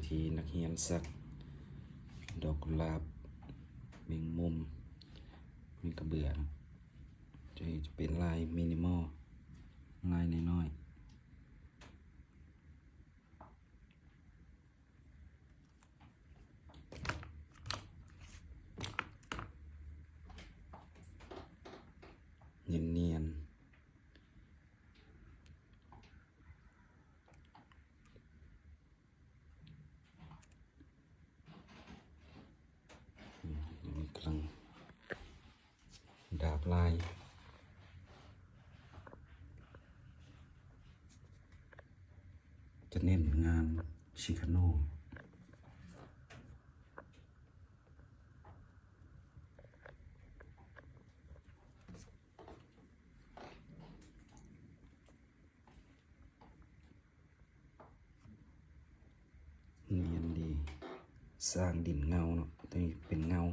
ທີ່ນັກຮຽນສັກ ດອກກຸຫຼາບ, ແມງມຸມ, ແມງກະເບືອ. ໂຕນີ້ຈະເປັນລາຍມິນິມອລ, ລາຍນ້ອຍໆ. ນຽນໆ. ອືມ ອັນນີ້ກຳລັງດາບລາຍ ຈະເນັ້ນງານຊີຄາໂນ. ນຽນດີ. ສ້າງດິນເງົາເນາະ, ໂຕນີ້ເປັນເງົາ